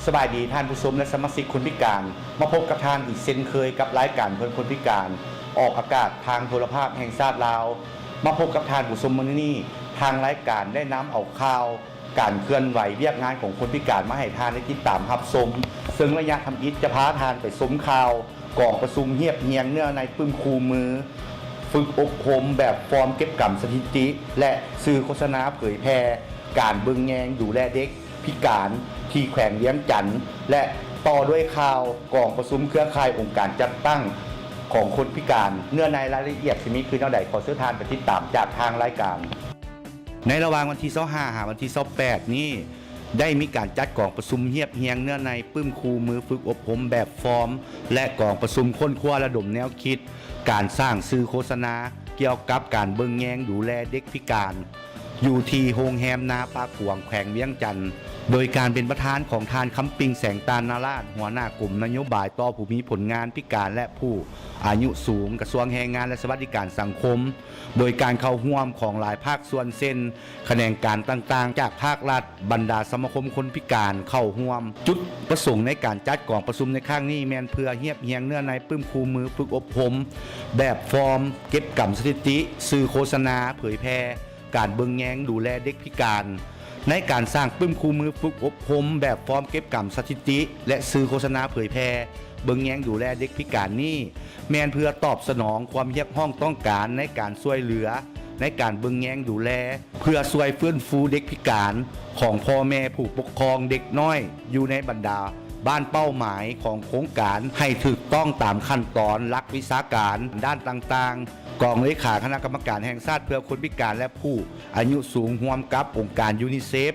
ສະບາຍດີທ່ານຜູ້ຊົມ ແລະ ສະມາຊິກຄົນພິການ, ມາພົບກັບທ່ານອີກເຊັ່ນເຄີຍກັບລາຍການເພື່ອຄົນພິການ ອອກອາກາດທາງໂທລະພາບແຫ່ງຊາດລາວ. ມາພົບກັບທ່ານຜູ້ຊົມມື້ນີ້, ທາງລາຍການໄດ້ນຳເອົາຂ່າວການເຄື່ອນໄຫວວຽກງານຂອງຄົນພິການມາໃຫ້ທ່ານໄດ້ຕິດຕາມຮັບຊົມ, ເຊິ່ງໄລຍະທຳອິດຈະພາທ່ານໄປຊົມຂ່າວ ກອງປະຊຸມຮຽບຮຽງເນື້ອໃນປຶ້ມຄູ່ມື ຝຶກອົບຮົມແບບຟອມເກັບກຳສະຖິຕິ ແລະ ສື່ໂຄສະນາເຜີຍແຜ່ການເບິ່ງແຍງດູແລເດັກພິການທີ່ແຂວງວຽງຈັນ ແລະ ຕໍ່ດ້ວຍຂ່າວກອງປະຊຸມເຄືອຂ່າຍອົງການຈັດຕັ້ງຂອງຄົນພິການ. ເນື້ອໃນລາຍລະອຽດຊິມີຄືແນວໃດ, ຂໍເຊີນທ່ານໄປຕິດຕາມຈາກທາງລາຍການ. ໃນລະຫວ່າງວັນທີຊາວຫ້າ ຫາວັນທີຊາວແປດນີ້ ໄດ້ມີການຈັດກອງປະຊຸມຮຽບຮຽງເນື້ອໃນປຶ້ມຄູ່ມືຝຶກອົບຮົມແບບຟອມ ແລະ ກອງປະຊຸມຄົ້ນຄວ້າລະດົມແນວຄິດການສ້າງສື່ໂຄສະນາກ່ຽວກັບການເບິ່ງແຍງດູແລເດັກພິການ ຢູ່ທີ່ໂຮງແຮມນາປາກວາງ ແຂວງວຽງຈັນ ໂດຍການເປັນປະທານຂອງທ່ານ ຄຳປິງ ແສງຕານນະລາດ ຫົວໜ້າກົມນະໂຍບາຍຕໍ່ຜູ້ມີຜົນງານພິການ ແລະ ຜູ້ອາຍຸສູງ ກະຊວງແຮງງານ ແລະ ສະຫວັດດີການສັງຄົມ. ໂດຍການເຂົ້າຮ່ວມຂອງຫຼາຍພາກສ່ວນ ເຊັ່ນ ຂະແໜງການຕ່າງໆຈາກພາກລັດ, ບັນດາສະມາຄົມຄົນພິການເຂົ້າຮ່ວມ. ຈຸດປະສົງໃນການຈັດກອງປະຊຸມໃນຄັ້ງນີ້ ແມ່ນເພື່ອຮຽບຮຽງເນື້ອໃນປຶ້ມຄູ່ມືຝຶກອົບຮົມແບບຟອມເກັບກຳສະຖິຕິ, ສື່ໂຄສະນາເຜີຍແຜ່ການເບິ່ງແຍງດູແລເດັກພິການ. ໃນການສ້າງປຶ້ມຄູ່ມືຝຶກອົບຮົມແບບຟອມເກັບກຳສະຖິຕິ ແລະ ສື່ໂຄສະນາເຜີຍແຜ່ເບິ່ງແຍງດູແລເດັກພິການນີ້ ແມ່ນເພື່ອຕອບສະໜອງຄວາມຮຽກຮ້ອງຕ້ອງການໃນການຊ່ວຍເຫຼືອໃນການເບິ່ງແຍງດູແລ ເພື່ອຊ່ວຍຟື້ນຟູເດັກພິການຂອງພໍ່ແມ່ຜູ້ປົກຄອງເດັກນ້ອຍ ຢູ່ໃນບັນດາບ້ານເປົ້າໝາຍຂອງໂຄງການ ໃຫ້ຖືກຕ້ອງຕາມຂັ້ນຕອນຫຼັກວິຊາການດ້ານຕ່າງໆ. ກອງເລຂາຄະນະກຳມະການແຫ່ງຊາດເພື່ອຄົນພິການ ແລະ ຜູ້ອາຍຸສູງ ຮ່ວມກັບອົງການຢູນິເຊຟ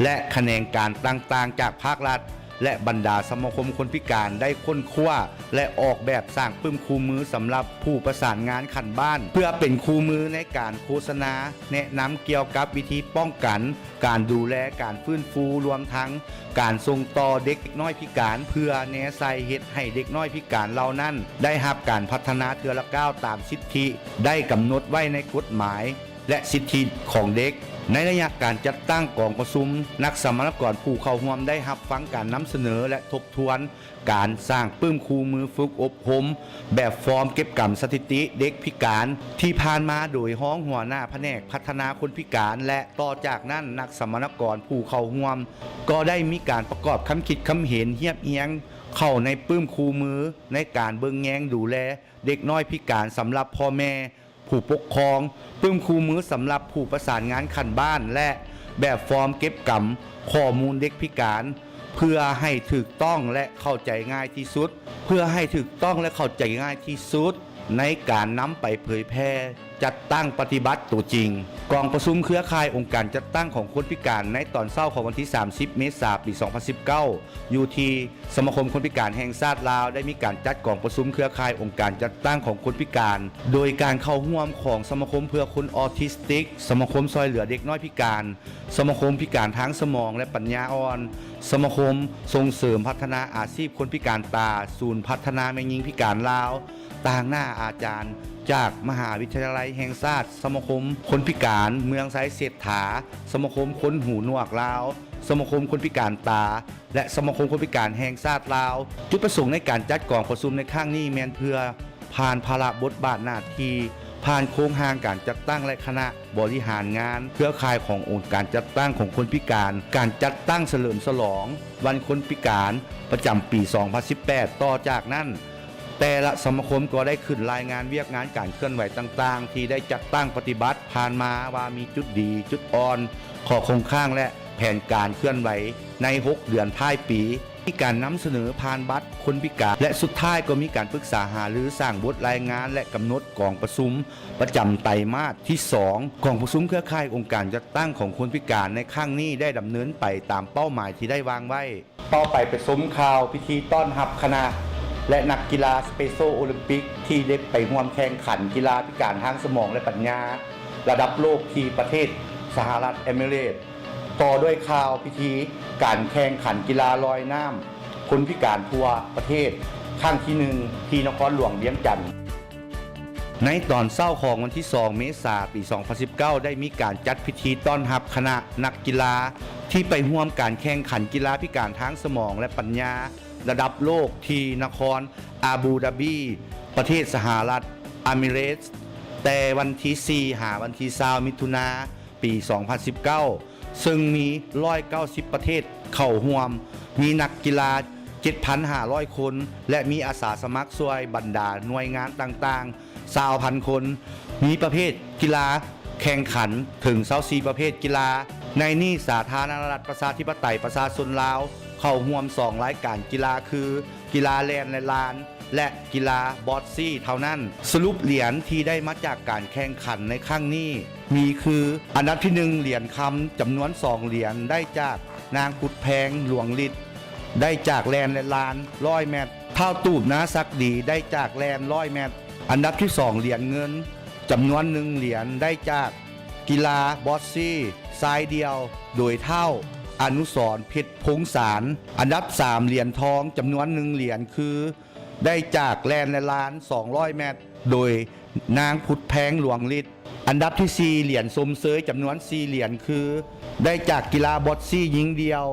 ແລະ ຂະແໜງການຕ່າງໆຈາກພາກລັດ ແລະ ບັນດາສະມາຄົມຄົນພິການ ໄດ້ຄົ້ນຄວ້າ ແລະ ອອກແບບສ້າງປຶ້ມຄູ່ມືສຳລັບຜູ້ປະສານງານຂັ້ນບ້ານ ເພື່ອເປັນຄູ່ມືໃນການໂຄສະນາແນະນຳກ່ຽວກັບວິທີປ້ອງກັນ, ການດູແລ, ການຟື້ນຟູ, ລວມທັງການສົ່ງຕໍ່ເດັກນ້ອຍພິການ ເພື່ອແນໃສ່ເຮັດໃຫ້ເດັກນ້ອຍພິການເຫຼົ່ານັ້ນໄດ້ຮັບການພັດທະນາເທື່ອລະກ້າວຕາມສິດທິໄດ້ກຳນົດໄວ້ໃນກົດໝາຍ ແລະ ສິດທິຂອງເດັກ. ໃນໄລຍະການຈັດຕັ້ງກອງປະຊຸມ, ນັກສຳມະນາກອນຜູ້ເຂົ້າຮ່ວມໄດ້ຮັບຟັງການນຳສະເໜີ ແລະ ທົບທວນການສ້າງປຶ້ມຄູ່ມືຝຶກອົບຮົມແບບຟອມເກັບກຳສະຖິຕິເດັກພິການທີ່ຜ່ານມາໂດຍຮອງຫົວໜ້າພະແນກພັດທະນາຄົນພິການ ແລະ ຕໍ່ຈາກນັ້ນ ນັກສຳມະນາກອນຜູ້ເຂົ້າຮ່ວມກໍໄດ້ມີການປະກອບຄຳຄິດຄຳເຫັນຮຽບຮຽງເຂົ້າໃນປຶ້ມຄູ່ມືໃນການເບິ່ງແຍງດູແລ ເດັກນ້ອຍພິການສຳລັບພໍ່ແມ່, ຜູ້ປົກຄອງ, ປຶ້ມຄູ່ມືສຳລັບຜູ້ປະສານງານຂັ້ນບ້ານ ແລະ ແບບຟອມເກັບກຳຂໍ້ມູນເດັກພິການ ເພື່ອໃຫ້ຖືກຕ້ອງ ແລະ ເຂົ້າໃຈງ່າຍທີ່ສຸດ, ເພື່ອໃຫ້ຖືກຕ້ອງ ແລະ ເຂົ້າໃຈງ່າຍທີ່ສຸດ ໃນການນຳໄປເຜີຍແຜ່ຈັດຕັ້ງປະຕິບັດຕົວຈິງ. ກອງປະຊຸມເຄືອຂ່າຍອົງການຈັດຕັ້ງຂອງຄົນພິການໃນຕອນເຊົ້າຂອງວັນທີສາມສິບ ເມສາ ປີສອງພັນສິບເກົ້າ ຢູ່ທີ່ ສະມາຄົມຄົນພິການແຫ່ງຊາດລາວ ໄດ້ມີການຈັດກອງປະຊຸມເຄືອຂ່າຍອົງການຈັດຕັ້ງຂອງຄົນພິການ ໂດຍການເຂົ້າຮ່ວມຂອງສະມາຄົມເພື່ອຄົນອອທິສຕິກ, ສະມາຄົມຊ່ອຍເຫຼືອເດັກນ້ອຍພິການ, ສະມາຄົມພິການທາງສະໝອງ ແລະ ປັນຍາອ່ອນ, ສະມາຄົມສົ່ງເສີມພັດທະນາອາຊີບຄົນພິການຕາ, ສູນພັດທະນາແມ່ຍິງພິການລາວ, ຕາງໜ້າອາຈານຈາກມະຫາວິທະຍາໄລແຫ່ງຊາດ, ສະມາຄົມຄົນພິການເມືອງໄຊເສດຖາ, ສະມາຄົມຄົນຫູໜວກລາວ, ສະມາຄົມຄົນພິການຕາ ແລະ ສະມາຄົມຄົນພິການແຫ່ງຊາດລາວ. ຈຸດປະສົງໃນການຈັດກອງປະຊຸມໃນຄັ້ງນີ້ແມ່ນເພື່ອຜ່ານພາລະບົດບາດໜ້າທີ່, ຜ່ານໂຄງຮ່າງການຈັດຕັ້ງ ແລະ ຄະນະບໍລິຫານງານເຄືອຂ່າຍຂອງອົງການຈັດຕັ້ງຂອງຄົນພິການ, ການຈັດຕັ້ງສະເຫຼີມສະຫຼອງວັນຄົນພິການປະຈຳປີສອງພັນສິບແປດ. ຕໍ່ຈາກນັ້ນ, ແຕ່ລະສະມາຄົມກໍໄດ້ຂຶ້ນລາຍງານວຽກງານການເຄື່ອນໄຫວຕ່າງໆ ທີ່ໄດ້ຈັດຕັ້ງປະຕິບັດຜ່ານມາວ່າມີຈຸດດີ, ຈຸດອ່ອນ, ຂໍ້ຄົງຄ້າງ ແລະ ແຜນການເຄື່ອນໄຫວໃນຫົກເດືອນທ້າຍປີ, ມີການນຳສະເໜີຜ່ານບັດຄົນພິການ ແລະ ສຸດທ້າຍກໍມີການປຶກສາຫາລືສ້າງບົດລາຍງານ ແລະ ກຳນົດກອງປະຊຸມປະຈຳໄຕມາດທີສອງ. ກອງປະຊຸມເຄືອຂ່າຍອົງການຈັດຕັ້ງຂອງຄົນພິການໃນຄັ້ງນີ້ໄດ້ດຳເນີນໄປຕາມເປົ້າໝາຍທີ່ໄດ້ວາງໄວ້. ຕໍ່ໄປໄປຊົມຂ່າວພິທີຕ້ອນຮັບຄະນະ ແລະ ນັກກິລາ Special Olympic ທີ່ໄດ້ໄປຮ່ວມແຂ່ງຂັນກິລາພິການທາງສະໝອງ ແລະ ປັນຍາລະດັບໂລກທີ່ປະເທດສະຫະລັດເອມິເຣດ, ຕໍ່ດ້ວຍຂ່າວພິທີການແຂ່ງຂັນກິລາລອຍນ້ຳຄົນພິການທົ່ວປະເທດຄັ້ງທີໜຶ່ງ ທີ່ນະຄອນຫຼວງວຽງຈັນ. ໃນຕອນເຊົ້າຂອງວັນທີສອງ ເມສາ ປີສອງພັນສິບເກົ້າ ໄດ້ມີການຈັດພິທີຕ້ອນຮັບຄະນະນັກກິລາ ທີ່ໄປຮ່ວມການແຂ່ງຂັນກິລາພິການທາງສະໝອງ ແລະ ປັນຍາລະດັບໂລກທີ່ນະຄອນອາບູດາບີ ປະເທດສະຫະລັດອາມິເຣດ ແຕ່ວັນທີສີ່ ຫາວັນທີຊາວ ມິຖຸນາ ປີສອງພັນສິບເກົ້າ ເຊິ່ງມີຮ້ອຍເກົ້າສິບປະເທດເຂົ້າຮ່ວມ, ມີນັກກິລາເຈັດພັນຫ້າຮ້ອຍຄົນ ແລະ ມີອາສາສະໝັກຊ່ວຍບັນດາໜ່ວຍງານຕ່າງໆ ຊາວພັນຄົນ, ມີປະເພດກິລາແຂ່ງຂັນເຖິງຊາວສີ່ປະເພດກິລາ. ໃນນີ້ສາທາລະນະລັດປະຊາທິປະໄຕປະຊາຊົນລາວເຂົ້າຮ່ວມສອງລາຍການກິລາຄື ກິລາແລ່ນ ແລະ ລານ ແລະ ກິລາບອດຊີເທົ່ານັ້ນ. ສະຫຼຸບຫຼຽນທີ່ໄດ້ມາຈາກການແຂ່ງຂັນໃນຄັ້ງນີ້ມີຄື ອັນດັບທີໜຶ່ງຫຼຽນຄຳຈຳນວນສອງຫຼຽນ ໄດ້ຈາກນາງພຸດແພງ ຫຼວງລິດ ໄດ້ຈາກແລ່ນ ແລະ ລານຮ້ອຍແມັດ, ທ້າວຕູບ ນາສັກດີ ໄດ້ຈາກແລ່ນຮ້ອຍແມັດ. ອັນດັບທີສອງຫຼຽນເງິນຈຳນວນໜຶ່ງຫຼຽນ ໄດ້ຈາກກິລາບອດຊີຊາຍດ່ຽວ ໂດຍທ້າວ ອະນຸສອນ ເພັດພົງສານ. ອັນດັບສາມຫຼຽນທອງຈຳນວນໜຶ່ງຫຼຽນຄື ໄດ້ຈາກແລ່ນ ແລະ ລານສອງຮ້ອຍແມັດ ໂດຍນາງພຸດແພງ ຫຼວງລິດ. ອັນດັບທີສີ່ຫຼຽນຊົມເຊີຍຈຳນວນສີ່ຫຼຽນຄື ໄດ້ຈາກກິລາບອດຊີຍິງດ່ຽວ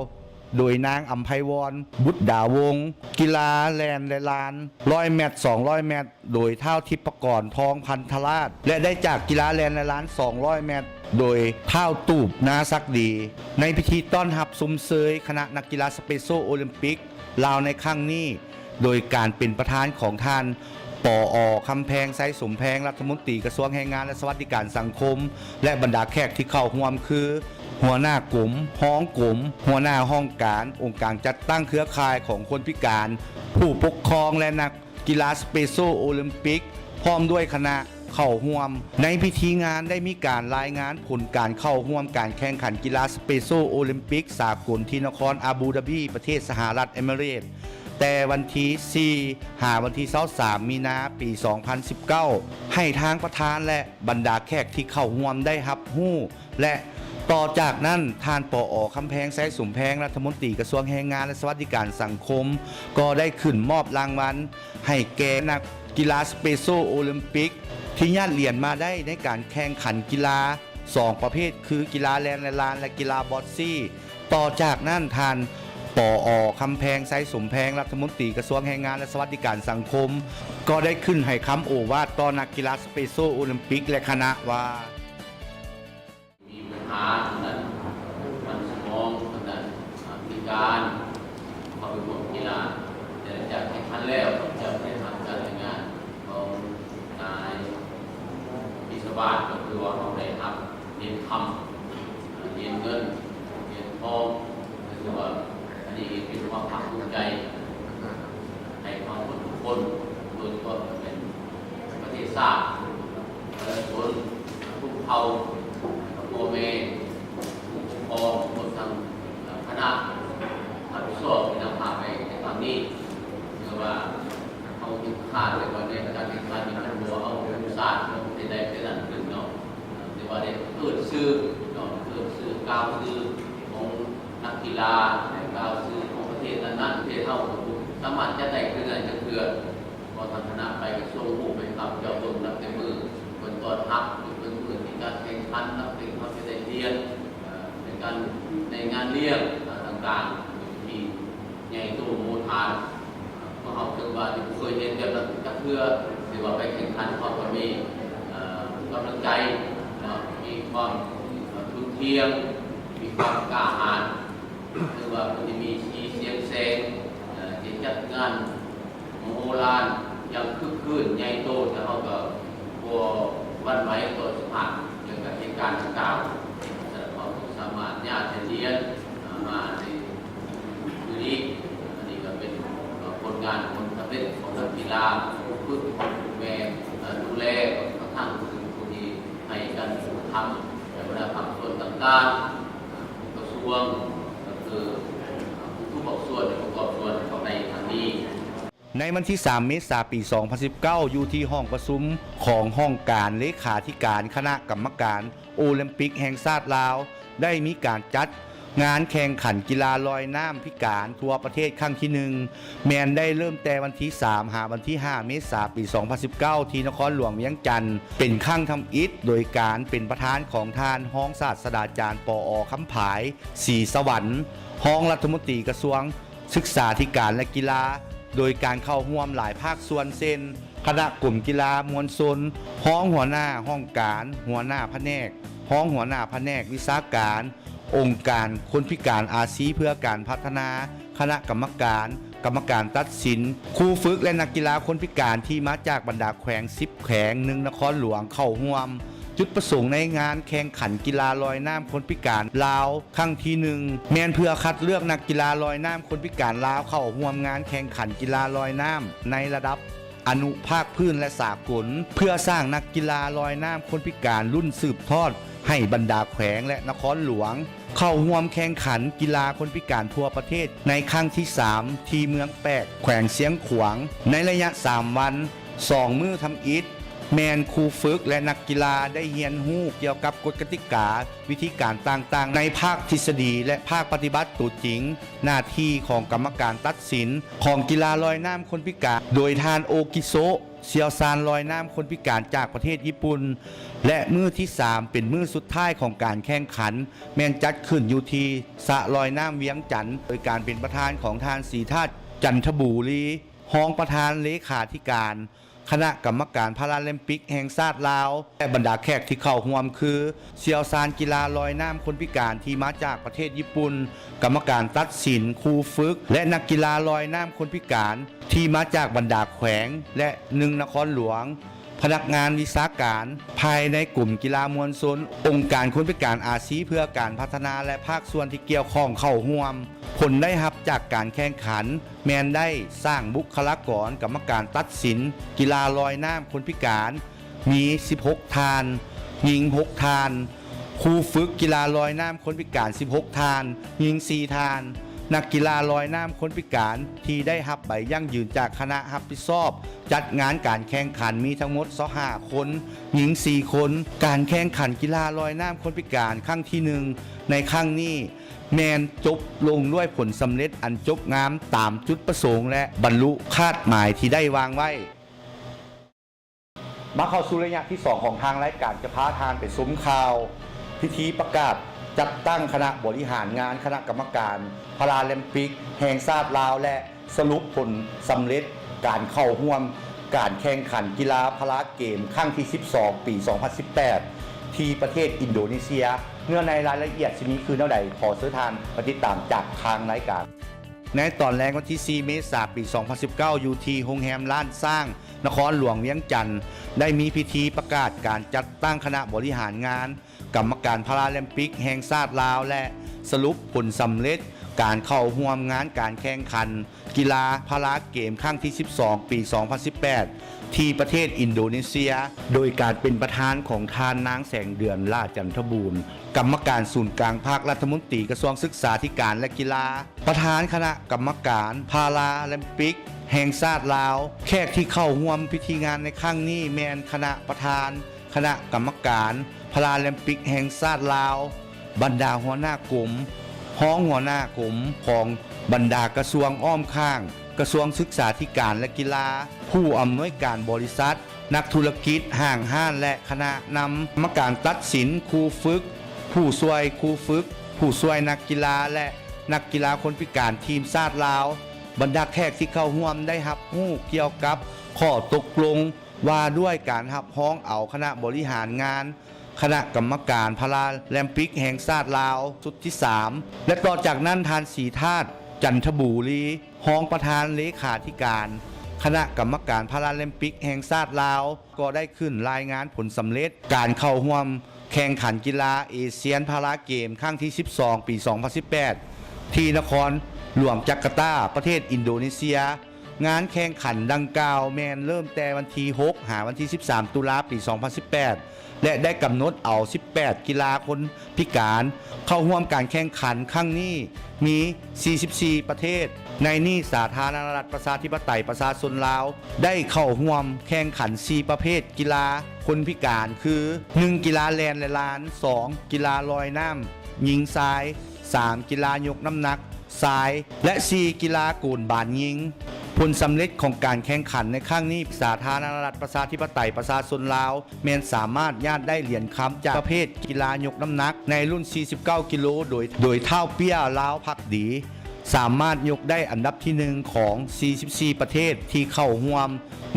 ໂດຍນາງ ອຳໄພວອນ ບຸດດາວົງ, ກິລາແລ່ນ ແລະ ລານຮ້ອຍແມັດ ສອງຮ້ອຍແມັດ ໂດຍທ້າວ ທິບປະກອນ ທອງພັນທະລາດ ແລະ ໄດ້ຈາກກິລາແລ່ນ ແລະ ລານສອງຮ້ອຍແມັດ ໂດຍທ້າວ ຕູບ ນາສັກດີ. ໃນພິທີຕ້ອນຮັບຊົມເຊີຍຄະນະນັກກິລາສະເປໂຊໂອລິມປິກ ລາວໃນຄັ້ງນີ້ ໂດຍການເປັນປະທານຂອງທ່ານ ປອ ຄຳແພງ ໄຊສົມແພງ ລັດຖະມົນຕີກະຊວງແຮງງານ ແລະ ສະຫວັດດີການສັງຄົມ ແລະ ບັນດາແຂກທີ່ເຂົ້າຮ່ວມຄື ຫົວໜ້າກົມ, ຮອງກົມ, ຫົວໜ້າຫ້ອງການ, ອົງການຈັດຕັ້ງເຄືອຂ່າຍຂອງຄົນພິການ, ຜູ້ປົກຄອງ ແລະ ນັກ ກິລາສະເປໂຊໂອລິມປິກ ພ້ອມດ້ວຍຄະນະເຂົ້າຮ່ວມ. ໃນພິທີງານໄດ້ມີການລາຍງານຜົນການເຂົ້າຮ່ວມການແຂ່ງຂັນກິລາສະເປໂຊໂອລິມປິກສາກົນທີ່ນະຄອນອາບູດາບີ ປະເທດສະຫະລັດເອມິເຣດ ແຕ່ວັນທີສີ່ ຫາວັນທີຊາວສາມ ມີນາ ປີສອງພັນສິບເກົ້າ ໃຫ້ທາງປະທານ ແລະ ບັນດາແຂກທີ່ເຂົ້າຮ່ວມໄດ້ຮັບຮູ້ ແລະ ຕໍ່ຈາກນັ້ນ ທ່ານ ປອ ຄຳແພງ ໄຊສົມແພງ ລັດຖະມົນຕີກະຊວງແຮງງານ ແລະ ສະຫວັດດີການສັງຄົມ ກໍໄດ້ຂຶ້ນມອບລາງວັນໃຫ້ແກ່ນັກກິລາສະເປໂຊໂອລິມປິກ ທີ່ຍາດຫຼຽນມາໄດ້ໃນການແຂ່ງຂັນກິລາສອງປະເພດ ຄື ກິລາແລ່ນ ແລະ ລານ ແລະ ກິລາບອດຊີ. ຕໍ່ຈາກນັ້ນ ທ່ານ ປອ ຄຳແພງ ໄຊສົມແພງ ລັດຖະມົນຕີກະຊວງແຮງງານ ແລະ ສະຫວັດດີການສັງຄົມ ກໍໄດ້ຂຶ້ນໃຫ້ຄຳໂອວາດຕໍ່ນັກກິລາສະເປໂຊໂອລິມປິກ ແລະ ຄະນະວ່າ ມີບັນຫາທາງດ້ານມັນສະມອງ ທາງດ້ານ ອາ ພິການ ເຂົ້າໄປຮ່ວມກິລາ ແຕ່ຫຼັງຈາກແຂ່ງຂັນແລ້ວ ຈະໄດ້ຮັບການລາຍງານຂອງນາຍວິສະວາດ ກໍຄືວ່າເຮົາໄດ້ຮັບຫຼຽນຄຳ ອາ ຫຼຽນເງິນ ຫຼຽນທອງ ກໍຖືວ່າອັນນີ້ເປັນຄວາມພາກພູມໃຈໃຫ້ເຮົາໝົດທຸກຄົນ ໂດຍສະເພາະເປັນປະເທດຊາດ ປະຊາຊົນ ທຸກເຜົ່າ ພໍ່ແມ່ ຜູ້ປົກຄອງ ຮວມທັງຄະນະຮັບຜິດຊອບທີ່ນຳພາໄປໃນຄັ້ງນີ້ ຖືວ່າເຮົາຖືກຄາດໄວ້ວ່າໃນການແຂ່ງຂັນນີ້ ຄັນບໍ່ເອົາທີມຊາດຂອງປະເທດໃດປະເທດນັ້ນຂຶ້ນເນາະ ຖືວ່າໄດ້ເອີ້ນຊື່ເນາະ ເອີ້ນຊື່ ກ່າວຊື່ຂອງນັກກິລາ ແລະ ກ່າວຊື່ຂອງປະເທດນັ້ນໆ ປະເທດເຮົາກໍບໍ່ສາມາດຈັດໄດ້ຄືນັ້ນຈັກເທື່ອ. ພໍທາງຄະນະໄປກໍສົ່ງຮູບໃຫ້ຂ້າພະເຈົ້າເບິ່ງ ນັບແຕ່ມື້ເພິ່ນຕ້ອນຮັບ ຈົນເຖິງມື້ທີ່ການແຂ່ງຂັນ ນັບແຕ່ເຮົາຈະໄດ້ຫຼຽນ ເອີ ໃນການ ໃນງານລ້ຽງ ເອີ ຕ່າງໆ ເປັນພິທີໃຫຍ່ໂຕມະໂຫລານ. ພວກເຮົາຖືວ່າທີ່ບໍ່ເຄີຍເຫັນແບບນັ້ນຈັກເທື່ອ ຖືວ່າໄປແຂ່ງຂັນ ເຮົາກໍມີ ເອີ ກຳລັງໃຈເນາະ ມີຄວາມ ເອີ ທຸ່ນທ່ຽງ ມີຄວາມກ້າຫານ ຖືວ່າເພິ່ນຈະມີສີສຽງແສງ ເອີ ທີ່ຈັດງານ ມະໂຫລານຢ່າງຄຶກຄື້ນໃຫຍ່ໂຕ ແຕ່ເຮົາກໍບໍ່ຫວັ່ນໄຫວຕໍ່ສະພາບ ແລະ ກະເຫດການດັ່ງກ່າວ. ສະນັ້ນເຮົາກໍສາມາດຍາດຈະລຽນ ອາ ມາໃນມື້ນີ້. ອັນນີ້ກໍເປັນ ເອີ ຜົນງານຜົນສຳເລັດຂອງນັກກິລາ ຜູ້ຝຶກ ຜູ້ແມ່ ເອີ ດູແລ ທັງຜູ້ທີ່ໃຫ້ການອຸປະຖຳ ແລະ ບັນດາພາກສ່ວນຕ່າງໆ ຂອງກະຊວງ ກໍຄື ທຸກໆພາກສ່ວນປະກອບສ່ວນເຂົ້າໃນຄັ້ງນີ້. ໃນວັນທີສາມ ເມສາ ປີສອງພັນສິບເກົ້າ ຢູ່ທີ່ຫ້ອງປະຊຸມຂອງຫ້ອງການເລຂາທິການຄະນະກຳມະການໂອລິມປິກແຫ່ງຊາດລາວ ໄດ້ມີການຈັດ ງານແຂ່ງຂັນກິລາລອຍນ້ຳພິການທົ່ວປະເທດຄັ້ງທີໜຶ່ງ ແມ່ນໄດ້ເລີ່ມແຕ່ວັນທີສາມ ຫາວັນທີຫ້າ ເມສາ ປີສອງພັນສິບເກົ້າ ທີ່ນະຄອນຫຼວງວຽງຈັນ ເປັນຄັ້ງທຳອິດ ໂດຍການເປັນປະທານຂອງທ່ານຮອງສາດສະດາຈານ ປອ ຄຳຜາຍ ສີສະຫວັນ ຮອງລັດຖະມົນຕີກະຊວງສຶກສາທິການ ແລະ ກິລາ, ໂດຍການເຂົ້າຮ່ວມຫຼາຍພາກສ່ວນ ເຊັ່ນ ຄະນະກົມກິລາມວນຊົນ, ຮອງຫົວໜ້າຫ້ອງການ, ຫົວໜ້າພະແນກ, ຮອງຫົວໜ້າພະແນກວິຊາການ, ອົງການຄົນພິການອາຊີເພື່ອການພັດທະນາ, ຄະນະກຳມະການ, ກຳມະການຕັດສິນ, ຄູຝຶກ ແລະ ນັກກິລາຄົນພິການທີ່ມາຈາກບັນດາແຂວງສິບແຂວງ ໜຶ່ງນະຄອນຫຼວງເຂົ້າຮ່ວມ. ຈຸດປະສົງໃນງານແຂ່ງຂັນກິລາລອຍນ້ຳຄົນພິການລາວຄັ້ງທີໜຶ່ງ ແມ່ນເພື່ອຄັດເລືອກນັກກິລາລອຍນ້ຳຄົນພິການລາວເຂົ້າຮ່ວມງານແຂ່ງຂັນກິລາລອຍນ້ຳໃນລະດັບ ອະນຸພາກພື້ນ ແລະ ສາກົນ ເພື່ອສ້າງນັກກິລາລອຍນ້ຳຄົນພິການລຸ້ນສືບທອດໃຫ້ບັນດາແຂວງ ແລະ ນະຄອນຫຼວງ ເຂົ້າຮ່ວມແຂ່ງຂັນກິລາຄົນພິການທົ່ວປະເທດໃນຄັ້ງທີສາມ ທີ່ເມືອງແປກ ແຂວງຊຽງຂວາງ ໃນໄລຍະສາມວັນ ສອງມື້ທຳອິດ ແມ່ນຄູຝຶກ ແລະ ນັກກິລາໄດ້ຮຽນຮູ້ກ່ຽວກັບກົດກະຕິກາ, ວິທີການຕ່າງໆ ໃນພາກທິດສະດີ ແລະ ພາກປະຕິບັດຕົວຈິງ, ໜ້າທີ່ຂອງກຳມະການຕັດສິນຂອງກິລາລອຍນ້ຳຄົນພິການ ໂດຍທ່ານ ໂອກິໂຊະ ຊ່ຽວຊານລອຍນ້ຳຄົນພິການຈາກປະເທດຍີ່ປຸ່ນ ແລະ ມື້ທີສາມ ເປັນມື້ສຸດທ້າຍຂອງການແຂ່ງຂັນ ແມ່ນຈັດຂຶ້ນຢູ່ທີ່ສະລອຍນ້ຳວຽງຈັນ ໂດຍການເປັນປະທານຂອງທ່ານ ສີທາດ ຈັນທະບູລີ ຮອງປະທານເລຂາທິການ ຄະນະກຳມະການພາລາລິມປິກແຫ່ງຊາດລາວ ແລະ ບັນດາແຂກທີ່ເຂົ້າຮ່ວມຄື ຊ່ຽວຊານກິລາລອຍນ້ຳຄົນພິການທີ່ມາຈາກປະເທດຍີ່ປຸ່ນ, ກຳມະການຕັດສິນ, ຄູຝຶກ ແລະ ນັກກິລາລອຍນ້ຳຄົນພິການທີ່ມາຈາກບັນດາແຂວງ ແລະ ໜຶ່ງນະຄອນຫຼວງ, ພະນັກງານວິຊາການພາຍໃນກົມກິລາມວນຊົນ, ອົງການຄົນພິການອາຊີເພື່ອການພັດທະນາ ແລະ ພາກສ່ວນທີ່ກ່ຽວຂ້ອງເຂົ້າຮ່ວມ. ຜົນໄດ້ຮັບຈາກການແຂ່ງຂັນ ແມ່ນໄດ້ສ້າງບຸກຄະລາກອນກຳມະການຕັດສິນກິລາລອຍນ້ຳຄົນພິການ ມີສິບຫົກທ່ານ, ຍິງຫົກທ່ານ, ຄູຝຶກກິລາລອຍນ້ຳຄົນພິການສິບຫົກທ່ານ, ຍິງສີ່ທ່ານ, ນັກກິລາລອຍນ້ຳຄົນພິການທີ່ໄດ້ຮັບໃບຢັ້ງຢືນຈາກຄະນະຮັບຜິດຊອບຈັດງານການແຂ່ງຂັນມີທັງໝົດຊາວຫ້າຄົນ, ຍິງສີ່ຄົນ. ການແຂ່ງຂັນກິລາລອຍນ້ຳຄົນພິການຄັ້ງທີໜຶ່ງໃນຄັ້ງນີ້ ແມ່ນຈົບລົງດ້ວຍຜົນສຳເລັດອັນຈົບງາມຕາມຈຸດປະສົງ ແລະ ບັນລຸຄາດໝາຍທີ່ໄດ້ວາງໄວ້. ມາເຂົ້າສູ່ໄລຍະທີສອງຂອງທາງລາຍການ ຈະພາທ່ານໄປຊົມຂ່າວພິທີປະກາດຈັດຕັ້ງຄະນະບໍລິຫານງານຄະນະກຳມະການພາລາລິມປິກແຫ່ງຊາດລາວ ແລະ ສະຫຼຸບຜົນສຳເລັດການເຂົ້າຮ່ວມການແຂ່ງຂັນກິລາພາລາເກມຄັ້ງທີສິບສອງ ປີສອງພັນສິບແປດ ທີ່ປະເທດອິນໂດເນເຊຍ. ເນື້ອໃນລາຍລະອຽດຊິມີຄືແນວໃດ, ຂໍເຊີນທ່ານໄປຕິດຕາມຈາກທາງລາຍການ. ໃນຕອນແລງວັນທີສີ່ ເມສາ ປີສອງພັນສິບເກົ້າ ຢູ່ທີ່ໂຮງແຮມລ້ານຊ້າງ ນະຄອນຫຼວງວຽງຈັນ ໄດ້ມີພິທີປະກາດການຈັດຕັ້ງຄະນະບໍລິຫານງານ ກຳມະການພາລາລິມປິກແຫ່ງຊາດລາວ ແລະ ສະຫຼຸບຜົນສຳເລັດການເຂົ້າຮ່ວມງານການແຂ່ງຂັນກິລາພາລາເກມຄັ້ງທີສິບສອງ ປີສອງພັນສິບແປດ ທີ່ປະເທດອິນໂດເນເຊຍ ໂດຍການເປັນປະທານຂອງທ່ານນາງ ແສງເດືອນ ຫຼ້າຈັນທະບູນ ກຳມະການສູນກາງພັກ, ລັດຖະມົນຕີກະຊວງສຶກສາທິການ ແລະ ກິລາ, ປະທານຄະນະກຳມະການພາລາລິມປິກແຫ່ງຊາດລາວ. ແຂກທີ່ເຂົ້າຮ່ວມພິທີງານໃນຄັ້ງນີ້ແມ່ນຄະນະປະທານ ຄະນະກຳມະການພາລາລິມປິກແຫ່ງຊາດລາວ, ບັນດາຫົວໜ້າກົມ, ຮອງຫົວໜ້າກົມຂອງບັນດາກະຊວງອ້ອມຂ້າງ, ກະຊວງສຶກສາທິການ ແລະ ກິລາ, ຜູ້ອຳນວຍການບໍລິສັດ, ນັກທຸລະກິດ, ຫ້າງຮ້ານ ແລະ ຄະນະນຳກຳມະການຕັດສິນ, ຄູຝຶກ, ຜູ້ຊ່ວຍຄູຝຶກ, ຜູ້ຊ່ວຍນັກກິລາ ແລະ ນັກກິລາຄົນພິການທີມຊາດລາວ. ບັນດາແຂກທີ່ເຂົ້າຮ່ວມໄດ້ຮັບຮູ້ກ່ຽວກັບຂໍ້ຕົກລົງ ວ່າດ້ວຍການຮັບຮອງເອົາຄະນະບໍລິຫານງານຄະນະກຳມະການພາລາແລມປິກແຫ່ງຊາດລາວຊຸດທີສາມ ແລະ ຕໍ່ຈາກນັ້ນ ທ່ານ ສີທາດ ຈັນທະບູລີ ຮອງປະທານເລຂາທິການຄະນະກຳມະການພາລາແລມປິກແຫ່ງຊາດລາວ ກໍໄດ້ຂຶ້ນລາຍງານຜົນສຳເລັດການເຂົ້າຮ່ວມ ແຂ່ງຂັນກິລາເອຊຽນພາລາເກມຄັ້ງທີສິບສອງ ປີສອງພັນສິບແປດ ທີ່ນະຄອນຫຼວງຈາກາຕາ ປະເທດອິນໂດເນເຊຍ. ງານແຂ່ງຂັນດັ່ງກ່າວແມ່ນເລີ່ມແຕ່ວັນທີຫົກ ຫາວັນທີສິບສາມ ຕຸລາ ປີສອງພັນສິບແປດ ແລະ ໄດ້ກຳນົດເອົາສິບແປດກິລາຄົນພິການເຂົ້າຮ່ວມການແຂ່ງຂັນຄັ້ງນີ້ ມີສີ່ສິບສີ່ປະເທດ, ໃນນີ້ສາທາລະນະລັດປະຊາທິປະໄຕປະຊາຊົນລາວ ໄດ້ເຂົ້າຮ່ວມແຂ່ງຂັນສີ່ປະເພດກິລາຄົນພິການ ຄື ໜຶ່ງ ກິລາແລ່ນ ແລະ ລານ, ສອງ ກິລາລອຍນ້ຳຍິງຊາຍ, ສາມ ກິລາຍົກນ້ຳໜັກຊາຍ ແລະ ສີ່ ກິລາໂກນບານຍິງ. ຜົນສຳເລັດຂອງການແຂ່ງຂັນໃນຄັ້ງນີ້, ສາທາລະນະລັດປະຊາທິປະໄຕປະຊາຊົນລາວ ແມ່ນສາມາດຍາດໄດ້ຫຼຽນຄຳຈາກປະເພດກິລາຍົກນ້ຳໜັກໃນລຸ້ນສີ່ສິບເກົ້າກິໂລ ໂດຍ ໂດຍທ້າວເປ້ຍ ລາວພັກດີ ສາມາດຍົກໄດ້ອັນດັບທີໜຶ່ງຂອງສີ່ສິບສີ່ປະເທດທີ່ເຂົ້າຮ່ວມ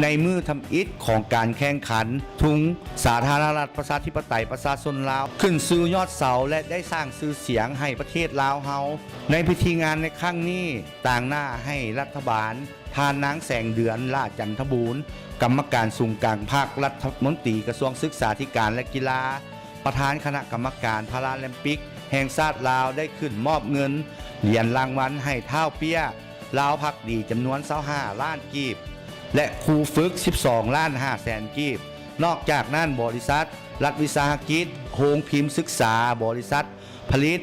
ໃນມື້ທຳອິດຂອງການແຂ່ງຂັນທຸງສາທາລະນະລັດປະຊາທິປະໄຕປະຊາຊົນລາວ ຂຶ້ນສູ່ຍອດເສົາ ແລະ ໄດ້ສ້າງຊື່ສຽງໃຫ້ປະເທດລາວເຮົາ. ໃນພິທີງານໃນຄັ້ງນີ້, ຕາງໜ້າໃຫ້ລັດຖະບານ, ທ່ານນາງ ແສງເດືອນ ຫຼ້າຈັນທະບູນ ກຳມະການສູນກາງພັກ, ລັດຖະມົນຕີກະຊວງສຶກສາທິການ ແລະ ກິລາ, ປະທານຄະນະກຳມະການພາຣາລິມປິກແຫ່ງຊາດລາວ ໄດ້ຂຶ້ນມອບເງິນຫຼຽນລາງວັນໃຫ້ທ້າວເປ້ຍ ລາວພັກດີ ຈຳນວນຊາວຫ້າລ້ານກີບ ແລະ ຄູຝຶກສິບສອງລ້ານຫ້າແສນກີບ. ນອກຈາກນັ້ນ, ບໍລິສັດລັດວິສາຫະກິດໂຮງພິມສຶກສາ, ບໍລິສັດຜະລິດ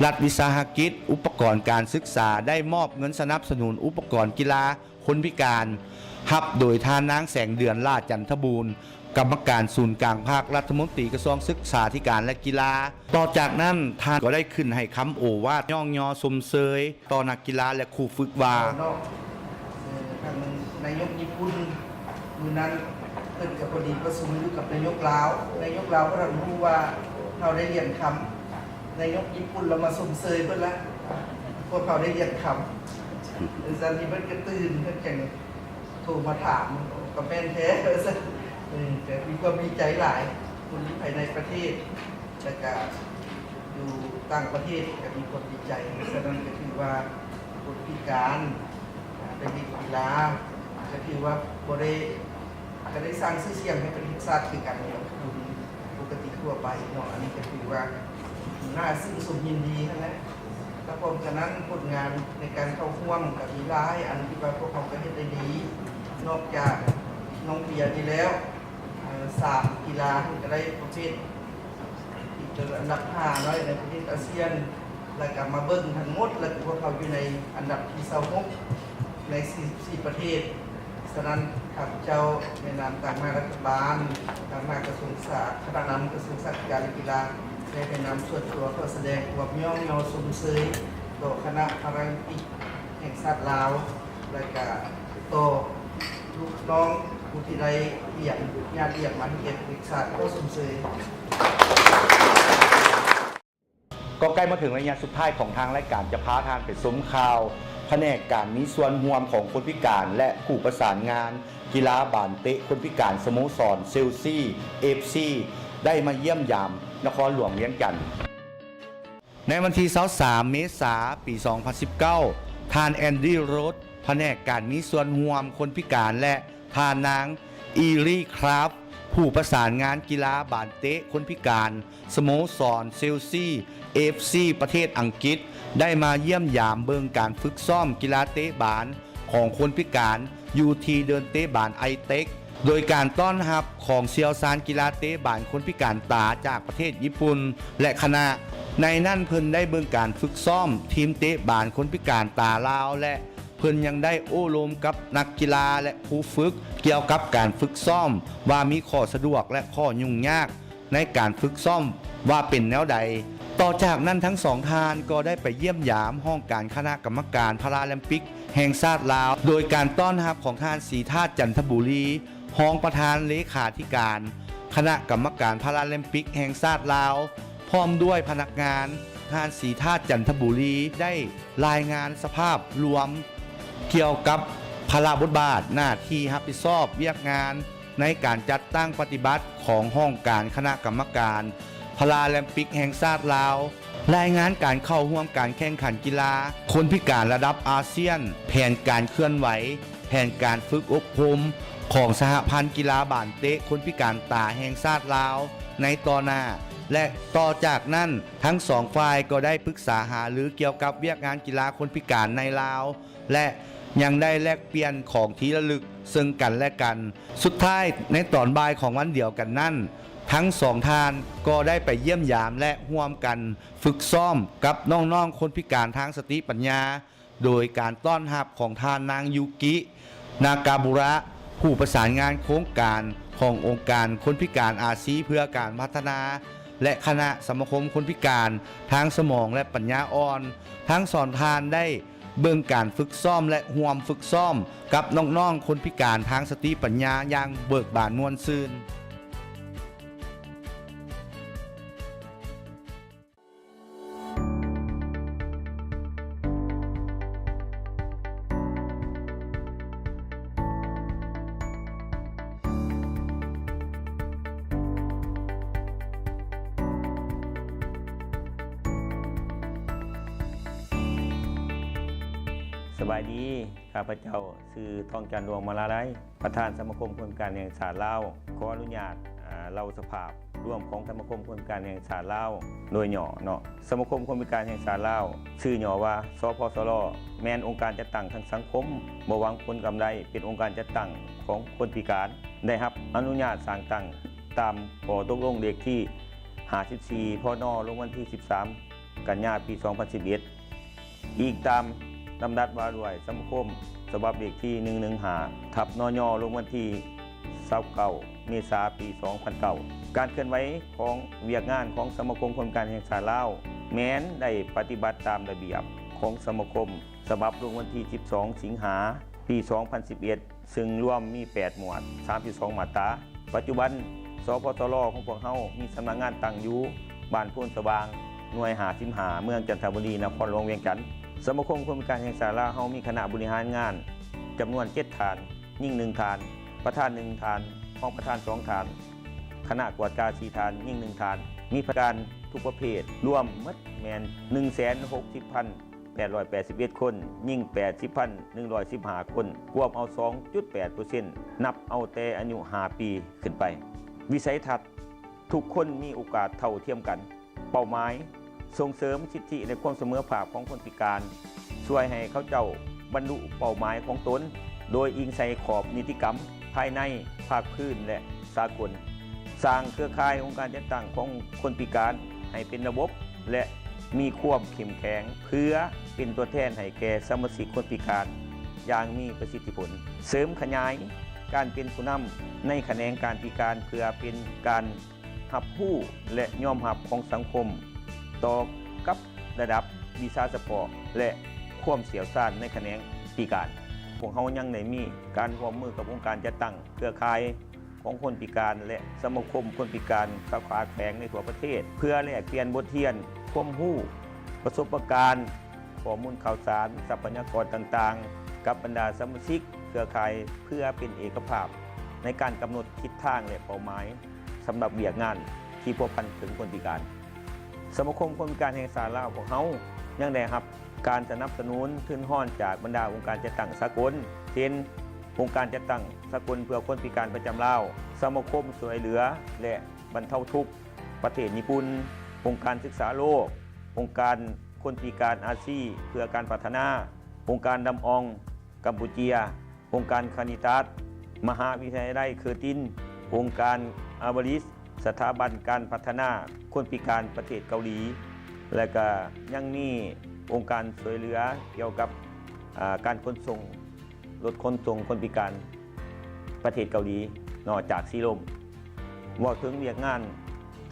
ລັດວິສາຫະກິດອຸປະກອນການສຶກສາ ໄດ້ມອບເງິນສະໜັບສະໜູນອຸປະກອນກິລາຄົນພິການ, ຮັບໂດຍທ່ານນາງ ແສງເດືອນ ຫຼ້າຈັນທະບູນ ກຳມະການສູນກາງພັກ, ລັດຖະມົນຕີກະຊວງສຶກສາທິການ ແລະ ກິລາ. ຕໍ່ຈາກນັ້ນ, ທ່ານກໍໄດ້ຂຶ້ນໃຫ້ຄຳໂອວາດຍ້ອງຍໍຊົມເຊີຍຕໍ່ນັກກິລາ ແລະ ຄູຝຶກວ່າ ເນາະ ເອີ ທາງນາຍົກຍີ່ປຸ່ນ ມື້ນັ້ນເພິ່ນກໍພໍດີປະຊຸມຢູ່ກັບນາຍົກລາວ, ນາຍົກລາວເພິ່ນຮູ້ວ່າເຮົາໄດ້ຫຼຽນຄຳ, ນາຍົກຍີ່ປຸ່ນລາວມາຊົມເຊີຍເພິ່ນລະ ພວກເຮົາໄດ້ຫຼຽນຄຳ. ຈັ່ງຊັ້ນນີ້ເພິ່ນກໍຕື່ນ, ເພິ່ນຈັ່ງໂທມາຖາມ, ກໍແມ່ນແທ້ ວ່າຊັ້ນ. ເອີ ກໍມີຄວາມດີໃຈຫຼາຍ, ຄົນຢູ່ພາຍໃນປະເທດ ແລ້ວກະຢູ່ຕ່າງປະເທດກໍມີຄວາມດີໃຈ. ສະນັ້ນກໍຖືວ່າຄົນພິການໄປຫຼິ້ນກິລາ ກໍຖືວ່າບໍ່ໄດ້ ກໍໄດ້ສ້າງຊື່ສຽງໃຫ້ປະເທດຊາດຄືກັນກັບຄົນປົກກະຕິທົ່ວໄປເນາະ. ອັນນີ້ກໍຖືວ່າໜ້າຊື່ນຊົມຍິນດີຫັ້ນແຫຼະ. ແລ້ວພ້ອມກັນນັ້ນ ຜົນງານໃນການເຂົ້າຮ່ວມກໍມີຫຼາຍອັນທີ່ວ່າພວກເຮົາກໍເຮັດໄດ້ດີ. ນອກຈາກນ້ອງເປຍນີ້ແລ້ວ ເອີ ສາມກິລາເພິ່ນກໍໄດ້ປະເພດ ທີ່ເປັນອັນດັບຫ້າເນາະ ໃນປະເທດອາຊຽນ, ແລ້ວກໍມາເບິ່ງທັງໝົດ ແລ້ວພວກເຮົາຢູ່ໃນອັນດັບທີຊາວຫົກ ໃນສີ່ສິບສີ່ປະເທດ. ສະນັ້ນ ຂ້າພະເຈົ້າໃນນາມຕາງໜ້າລັດຖະບານ, ຕາງໜ້າກະຊວງສາ ຄະນະນຳກະຊວງສຶກສາທິການ ແລະ ກິລາ ແລະ ໃນນາມສ່ວນຕົວ ຂໍສະແດງຄວາມຍ້ອງຍໍຊົມເຊີຍຕໍ່ຄະນະພາຣາລິມປິກແຫ່ງຊາດລາວ ແລະກະຕໍ່ລູກນ້ອງຜູ້ທີ່ໄດ້ຫຼຽນ ຍາດຫຼຽນມາໃຫ້ແກ່ປະເທດຊາດ. ຂໍຊົມເຊີຍ. ກໍໃກ້ມາເຖິງໄລຍະສຸດທ້າຍຂອງທາງລາຍການ ຈະພາທ່ານໄປຊົມຂ່າວພະແນກການມີສ່ວນຮ່ວມຂອງຄົນພິການ ແລະ ຜູ້ປະສານງານກິລາບານເຕະຄົນພິການສະໂມສອນເຊລຊີ ເອຟຊີ ໄດ້ມາຢ້ຽມຢາມນະຄອນຫຼວງວຽງຈັນ. ໃນວັນທີຊາວສາມເມສາ ປີສອງພັນສິບເກົ້າ, ທ່ານ ແອນດີ ໂຣດ ພະແນກການມີສ່ວນຮ່ວມຄົນພິການ ແລະ ທ່ານນາງ ອີລີ ຄຣາຟ ຜູ້ປະສານງານກິລາບານເຕະຄົນພິການສະໂມສອນເຊລຊີ ເອຟຊີ ປະເທດອັງກິດ ໄດ້ມາຢ້ຽມຢາມເບິ່ງການຝຶກຊ້ອມກິລາເຕະບານຂອງຄົນພິການຢູ່ທີ່ເດີ່ນເຕະບານໄອເຕັກ ໂດຍການຕ້ອນຮັບຂອງຊ່ຽວຊານກິລາເຕະບານຄົນພິການຕາຈາກປະເທດຍີ່ປຸ່ນ ແລະ ຄະນະ. ໃນນັ້ນເພິ່ນໄດ້ເບິ່ງການຝຶກຊ້ອມທີມເຕະບານຄົນພິການຕາລາວ ແລະ ເພິ່ນຍັງໄດ້ໂອ້ລົມກັບນັກກິລາ ແລະ ຄູຝຶກກ່ຽວກັບການຝຶກຊ້ອມ ວ່າມີຂໍ້ສະດວກ ແລະ ຂໍ້ຫຍຸ້ງຍາກໃນການຝຶກຊ້ອມວ່າເປັນແນວໃດ. ຕໍ່ຈາກນັ້ນທັງສອງທ່ານກໍໄດ້ໄປຢ້ຽມຢາມຫ້ອງການຄະນະກຳມະການພາຣາລິມປິກແຫ່ງຊາດລາວ ໂດຍການຕ້ອນຮັບຂອງທ່ານ ສີທາດ ຈັນທະບູລີ ຮອງປະທານເລຂາທິການຄະນະກຳມະການພາຣາລິມປິກແຫ່ງຊາດລາວ ພ້ອມດ້ວຍພະນັກງານ. ທ່ານ ສີທາດ ຈັນທະບູລີ ໄດ້ລາຍງານສະພາບລວມກ່ຽວກັບພາລະບົດບາດ, ໜ້າທີ່ຮັບຜິດຊອບ, ວຽກງານໃນການຈັດຕັ້ງປະຕິບັດຂອງຫ້ອງການຄະນະກຳມະການພາຣາລິມປິກແຫ່ງຊາດລາວ, ລາຍງານການເຂົ້າຮ່ວມການແຂ່ງຂັນກິລາຄົນພິການລະດັບອາຊຽນ, ແຜນການເຄື່ອນໄຫວ, ແຜນການຝຶກອົບຮົມຂອງສະຫະພັນກິລາບານເຕະຄົນພິການຕາແຫ່ງຊາດລາວໃນຕໍ່ໜ້າ ແລະ ຕໍ່ຈາກນັ້ນ ທັງສອງຝ່າຍກໍໄດ້ປຶກສາຫາລືກ່ຽວກັບວຽກງານກິລາຄົນພິການໃນລາວ ແລະ ຍັງໄດ້ແລກປ່ຽນຂອງທີ່ລະລຶກເຊິ່ງກັນແລະກັນ. ສຸດທ້າຍ, ໃນຕອນບ່າຍຂອງວັນດຽວກັນນັ້ນ, ທັງສອງທ່ານກໍໄດ້ໄປຢ້ຽມຢາມ ແລະ ຮ່ວມກັນຝຶກຊ້ອມກັບນ້ອງໆຄົນພິການທາງສະຕິປັນຍາ ໂດຍການຕ້ອນຮັບຂອງທ່ານນາງ ຢູກິ ນາກາບູຣະ ຜູ້ປະສານງານໂຄງການຂອງອົງການຄົນພິການອາຊີເພື່ອການພັດທະນາ ແລະ ຄະນະສະມາຄົມຄົນພິການທາງສະໝອງ ແລະ ປັນຍາອ່ອນ, ທັງສອງທ່ານໄດ້ເບິ່ງການຝຶກຊ້ອມ ແລະ ຮ່ວມຝຶກຊ້ອມກັບນ້ອງໆຄົນພິການທາງສະຕິປັນຍາຢ່າງເບີກບານມ່ວນຊື່ນ. ສະບາຍດີ, ຂ້າພະເຈົ້າຊື່ ທອງຈັນ ດວງມາລາໄລ, ປະທານສະມາຄົມຄົນພິການແຫ່ງຊາດລາວ. ຂໍອະນຸຍາດ ອາ ເລົ່າສະພາບລວມຂອງສະມາຄົມຄົນພິການແຫ່ງຊາດລາວໂດຍຫຍໍ້ເນາະ. ສະມາຄົມຄົນພິການແຫ່ງຊາດລາວ ຊື່ຫຍໍ້ວ່າ ສພສລ ແມ່ນອົງການຈັດຕັ້ງທາງສັງຄົມ ບໍ່ຫວັງຜົນກຳໄລ, ເປັນອົງການຈັດຕັ້ງຂອງຄົນພິການ, ໄດ້ຮັບອະນຸຍາດສ້າງຕັ້ງຕາມຂໍ້ຕົກລົງເລກທີຫ້າສິບສີ່ ພນ ລົງວັນທີສິບສາມ ກັນຍາ ປີສອງພັນສິບເອັດ. ອີງຕາມດຳລັດວ່າດ້ວຍສະມາຄົມ ສະບັບເລກທີໜຶ່ງໜຶ່ງຫ້າ ທັບ ນຍ ລົງວັນທີຊາວເກົ້າ ເມສາ ປີສອງພັນເກົ້າ. ການເຄື່ອນໄຫວຂອງວຽກງານຂອງສະມາຄົມຄົນພິການແຫ່ງຊາດລາວ ແມ່ນໄດ້ປະຕິບັດຕາມລະບຽບຂອງສະມາຄົມ ສະບັບລົງວັນທີສິບສອງ ສິງຫາ ປີສອງພັນສິບເອັດ ເຊິ່ງລວມມີແປດໝວດ ສາມສິບສອງມາດຕາ. ປັດຈຸບັນ ສພສລ ຂອງພວກເຮົາມີສຳນັກງານຕັ້ງຢູ່ບ້ານໂພນສະຫວ່າງ ໜ່ວຍຫ້າສິບຫ້າ ເມືອງຈັນທະບູລີ ນະຄອນຫຼວງວຽງຈັນ. ສະມາຄົມຄົນພິການແຫ່ງຊາດລາວເຮົາມີຄະນະບໍລິຫານງານຈຳນວນເຈັດທ່ານ, ຍິງໜຶ່ງທ່ານ, ປະທານໜຶ່ງທ່ານ, ຮອງປະທານສອງທ່ານ, ຄະນະກວດກາສີ່ທ່ານ, ຍິງໜຶ່ງທ່ານ, ມີພະນັກງານທຸກປະເພດ, ລວມໝົດແມ່ນໜຶ່ງແສນຫົກສິບພັນ ແປດຮ້ອຍແປດສິບເອັດຄົນ, ຍິງແປດສິບພັນໜຶ່ງຮ້ອຍສິບຫ້າຄົນ, ກວມເອົາສອງຈຸດແປດເປີເຊັນ ນັບເອົາແຕ່ອາຍຸຫ້າປີຂຶ້ນໄປ. ວິໄສທັດ ທຸກຄົນມີໂອກາດເທົ່າທຽມກັນ. ເປົ້າໝາຍ ສົ່ງເສີມສິດທິ ແລະ ຄວາມສະເໝີພາບຂອງຄົນພິການ, ຊ່ວຍໃຫ້ເຂົາເຈົ້າບັນລຸເປົ້າໝາຍຂອງຕົນ ໂດຍອີງໃສ່ຂອບນິຕິກຳພາຍໃນ, ພາກພື້ນ ແລະ ສາກົນ. ສ້າງເຄືອຂ່າຍອົງການຈັດຕັ້ງຂອງຄົນພິການໃຫ້ເປັນລະບົບ ແລະ ມີຄວາມເຂັ້ມແຂງ ເພື່ອເປັນຕົວແທນໃຫ້ແກ່ສະມາຊິກຄົນພິການຢ່າງມີປະສິດທິຜົນ. ເສີມຂະຫຍາຍການເປັນຜູ້ນຳໃນຂະແໜງການພິການ ເພື່ອເປັນການຮັບຮູ້ ແລະ ຍອມຮັບຂອງສັງຄົມຕໍ່ກັບລະດັບວິຊາສະເພາະ ແລະ ຄວາມຊ່ຽວຊານໃນຂະແໜງພິການ. ພວກເຮົາຍັງໄດ້ມີການຮ່ວມມືກັບອົງການຈັດຕັ້ງເຄືອຂ່າຍ ຂອງຄົນພິການ ແລະ ສະມາຄົມຄົນພິການສາຂາແຂວງໃນທົ່ວປະເທດ ເພື່ອແລກປ່ຽນບົດຮຽນ, ຄວາມຮູ້, ປະສົບປະການ, ຂໍ້ມູນຂ່າວສານ, ຊັບພະຍາກອນຕ່າງໆ ກັບບັນດາສະມາຊິກເຄືອຂ່າຍ ເພື່ອເປັນເອກະພາບໃນການກຳນົດທິດທາງ ແລະ ເປົ້າໝາຍສຳລັບວຽກງານທີ່ພົວພັນເຖິງຄົນພິການ. ສະມາຄົມຄົນພິການແຫ່ງຊາດລາວພວກເຮົາຍັງໄດ້ຮັບ ການສະໜັບສະໜູນທຶນຮອນຈາກບັນດາອົງການຈັດຕັ້ງສາກົນ ເຊັ່ນ ອົງການຈັດຕັ້ງສາກົນເພື່ອຄົນພິການປະຈຳລາວ, ສະມາຄົມຊ່ວຍເຫຼືອ ແລະ ບັນເທົາທຸກປະເທດຍີ່ປຸ່ນ, ອົງການສຶກສາໂລກ, ອົງການຄົນພິການອາຊີເພື່ອການພັດທະນາ, ອົງການດຳອອງກຳປູເຈຍ, ອົງການຄານິຕັດ, ມະຫາວິທະຍາໄລເຄີຕິນ, ອົງການອາວາລິດ, ສະຖາບັນການພັດທະນາຄົນພິການປະເທດເກົາຫຼີ ແລະ ກະຍັງມີອົງການຊ່ວຍເຫຼືອກ່ຽວກັບ ອາ ການຂົນສົ່ງ, ລົດຂົນສົ່ງຄົນພິການປະເທດເກົາຫຼີເນາະ ຈາກສີລົມ. ເວົ້າເຖິງວຽກງານ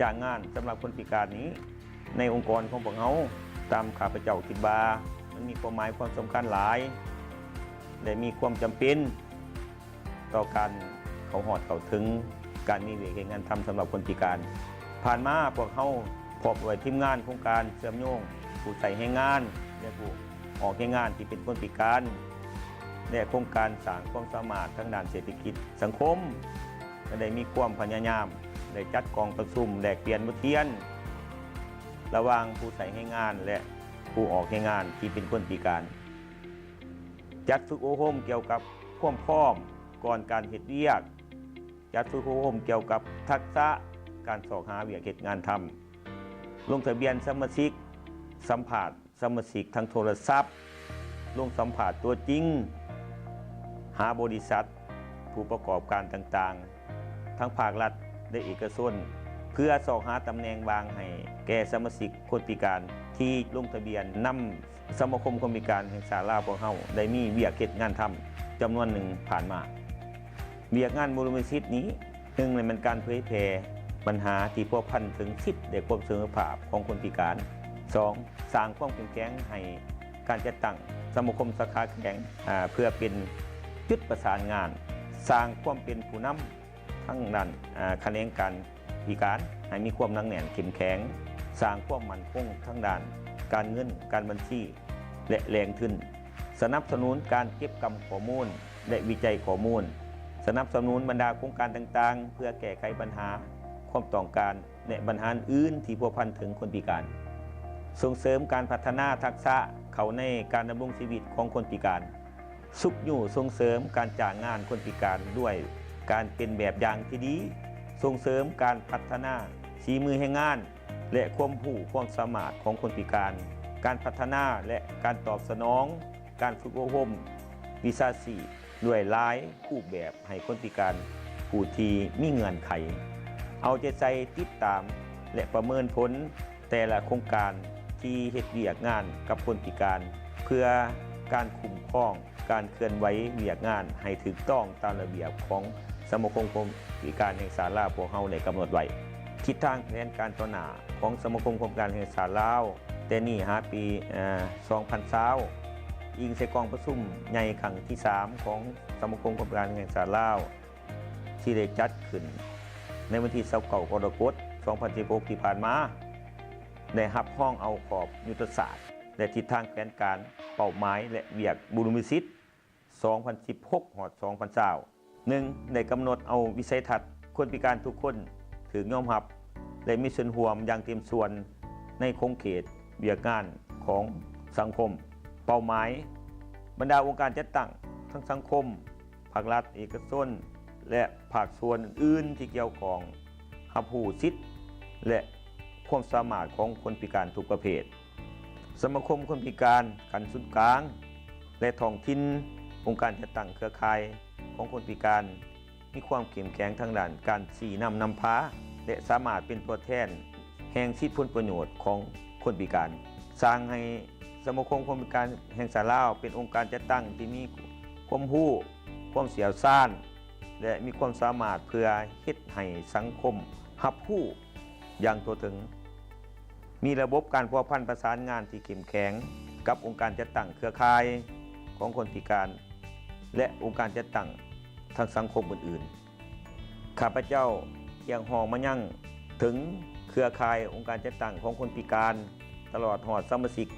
ຈ້າງງານສຳລັບຄົນພິການນີ້ ໃນອົງກອນຂອງພວກເຮົາ, ຕາມຂ້າພະເຈົ້າຄິດວ່າ ມັນມີຄວາມໝາຍຄວາມສຳຄັນຫຼາຍ ແລະ ມີຄວາມຈຳເປັນຕໍ່ການເຂົ້າຮອດເຂົ້າເຖິງການມີວຽກເຮັດງານທຳສຳລັບຄົນພິການ. ຜ່ານມາພວກເຮົາພ້ອມດ້ວຍທີມງານໂຄງການເຊື່ອມໂຍງຜູ້ໃຊ້ແຮງງານ ແລະ ຜູ້ອອກແຮງງານທີ່ເປັນຄົນພິການ ແລະ ໂຄງການສ້າງຄວາມສາມາດທາງດ້ານເສດຖະກິດສັງຄົມ ກໍໄດ້ມີຄວາມພະຍາຍາມ ໄດ້ຈັດກອງປະຊຸມແລກປ່ຽນບົດຮຽນລະຫວ່າງຜູ້ໃຊ້ແຮງງານ ແລະ ຜູ້ອອກແຮງງານທີ່ເປັນຄົນພິການ, ຈັດຝຶກອົບຮົມກ່ຽວກັບຄວາມພ້ອມກ່ອນການເຮັດວຽກ, ຈັດຝຶກອົບຮົມກ່ຽວກັບທັກສະການຊອກຫາວຽກເຮັດງານທຳ, ລົງທະບຽນສະມາຊິກ, ສຳພາດ ສະມາຊິກທາງໂທລະສັບ, ລົງສຳພາດຕົວຈິງ, ຫາບໍລິສັດ, ຜູ້ປະກອບການຕ່າງໆ ທັງພາກລັດ ແລະ ເອກະຊົນ ເພື່ອຊອກຫາຕຳແໜ່ງວ່າງໃຫ້ແກ່ສະມາຊິກຄົນພິການທີ່ລົງທະບຽນນຳສະມາຄົມຄົນພິການແຫ່ງຊາດລາວພວກເຮົາໄດ້ມີວຽກເຮັດງານທຳຈຳນວນໜຶ່ງຜ່ານມາ. ວຽກງານບຸລິມະສິດນີ້ ໜຶ່ງແມ່ນການເຜີຍແຜ່ ບັນຫາທີ່ພົວພັນເຖິງສິດ ແລະ ຄວາມສະເໝີພາບຂອງຄົນພິການ. ສອງ, ສ້າງຄວາມເຂັ້ມແຂງໃຫ້ການຈັດຕັ້ງສະມາຄົມສາຂາແຂວງ ອາ ເພື່ອເປັນຈຸດປະສານງານ, ສ້າງຄວາມເປັນຜູ້ນຳທາງດ້ານ ອາ ຂະແໜງການພິການໃຫ້ມີຄວາມໜັກແໜ້ນເຂັ້ມແຂງ, ສ້າງຄວາມໝັ້ນຄົງທາງດ້ານການເງິນ, ການບັນຊີ ແລະ ແຫຼ່ງທຶນ, ສະໜັບສະໜູນການເກັບກຳຂໍ້ມູນ ແລະ ວິໄຈຂໍ້ມູນ, ສະໜັບສະໜູນບັນດາໂຄງການຕ່າງໆ ເພື່ອແກ້ໄຂບັນຫາ, ຄວາມຕ້ອງການ ແລະ ບັນຫາອື່ນທີ່ພົວພັນເຖິງຄົນພິການ, ສົ່ງເສີມການພັດທະນາທັກສະເຂົ້າໃນການດຳລົງຊີວິດຂອງຄົນພິການ, ຊຸກຍູ້ສົ່ງເສີມການຈ້າງງານຄົນພິການດ້ວຍການເປັນແບບຢ່າງທີ່ດີ, ສົ່ງເສີມການພັດທະນາສີມືແຮງງານ ແລະ ຄວາມຮູ້ຄວາມສາມາດຂອງຄົນພິການ, ການພັດທະນາ ແລະ ການຕອບສະໜອງ ການຝຶກອົບຮົມວິຊາຊີບດ້ວຍຫຼາຍຮູບແບບໃຫ້ຄົນພິການຜູ້ທີ່ມີເງື່ອນໄຂ, ເອົາໃຈໃສ່ຕິດຕາມ ແລະ ປະເມີນຜົນແຕ່ລະໂຄງການທີ່ເຮັດວຽກງານກັບຄົນພິການ ເພື່ອການຄຸ້ມຄອງການເຄື່ອນໄຫວວຽກງານໃຫ້ຖືກຕ້ອງຕາມລະບຽບຂອງສະມາຄົມຄົນພິການແຫ່ງຊາດລາວພວກເຮົາໄດ້ກຳນົດໄວ້. ທິດທາງແຜນການຕໍ່ໜ້າຂອງສະມາຄົມຄົນພິການແຫ່ງຊາດລາວ ແຕ່ນີ້ຫາປີ ເອີ ສອງພັນຊາວ ອີງໃສ່ກອງປະຊຸມໃຫຍ່ຄັ້ງທີສາມຂອງສະມາຄົມຄົນພິການແຫ່ງຊາດລາວ ທີ່ໄດ້ຈັດຂຶ້ນໃນວັນທີຊາວເກົ້າ ກໍລະກົດ ສອງພັນສິບຫົກ ທີ່ຜ່ານມາ, ໄດ້ຮັບຮອງເອົາຂອບຍຸດທະສາດ ແລະ ທິດທາງແຜນການ, ເປົ້າໝາຍ ແລະ ວຽກບຸລິມະສິດ ສອງພັນສິບຫົກ ຮອດ ສອງພັນຊາວ. ໜຶ່ງ, ໄດ້ກຳນົດເອົາວິໄສທັດຄົນພິການທຸກຄົນຖືກຍອມຮັບ ແລະ ມີສ່ວນຮ່ວມຢ່າງເຕັມສ່ວນໃນຂົງເຂດວຽກງານຂອງສັງຄົມ. ເປົ້າໝາຍ, ບັນດາອົງການຈັດຕັ້ງທາງສັງຄົມ, ພາກລັດ, ເອກະຊົນ ແລະ ພາກສ່ວນອື່ນໆທີ່ກ່ຽວຂ້ອງ ຮັບຮູ້ສິດ ແລະ ຄວາມສາມາດຂອງຄົນພິການທຸກປະເພດ. ສະມາຄົມຄົນພິການຂັ້ນສູນກາງ ແລະ ທ້ອງຖິ່ນ, ອົງການຈັດຕັ້ງເຄືອຂ່າຍຂອງຄົນພິການ ມີຄວາມເຂັ້ມແຂງທາງດ້ານການຊີ້ນຳນຳພາ ແລະ ສາມາດເປັນຕົວແທນແຫ່ງສິດຜົນປະໂຫຍດຂອງຄົນພິການ, ສ້າງໃຫ້ສະມາຄົມຄົນພິການແຫ່ງຊາດລາວເປັນອົງການຈັດຕັ້ງທີ່ມີຄວາມຮູ້, ຄວາມຊ່ຽວຊານ ແລະ ມີຄວາມສາມາດເພື່ອເຮັດໃຫ້ສັງຄົມຮັບຮູ້ຢ່າງທົ່ວເຖິງ. ມີລະບົບການພົວພັນປະສານງານທີ່ເຂັ້ມແຂງກັບອົງການຈັດຕັ້ງເຄືອຂ່າຍຂອງຄົນພິການ ແລະ ອົງການຈັດຕັ້ງທາງສັງຄົມອື່ນໆ. ຂ້າພະເຈົ້າຮຽກຮ້ອງມາຍັງເຖິງເຄືອຂ່າຍອົງການຈັດຕັ້ງຂອງຄົນພິການ ຕະຫຼອດຮອດສະມາຊິກ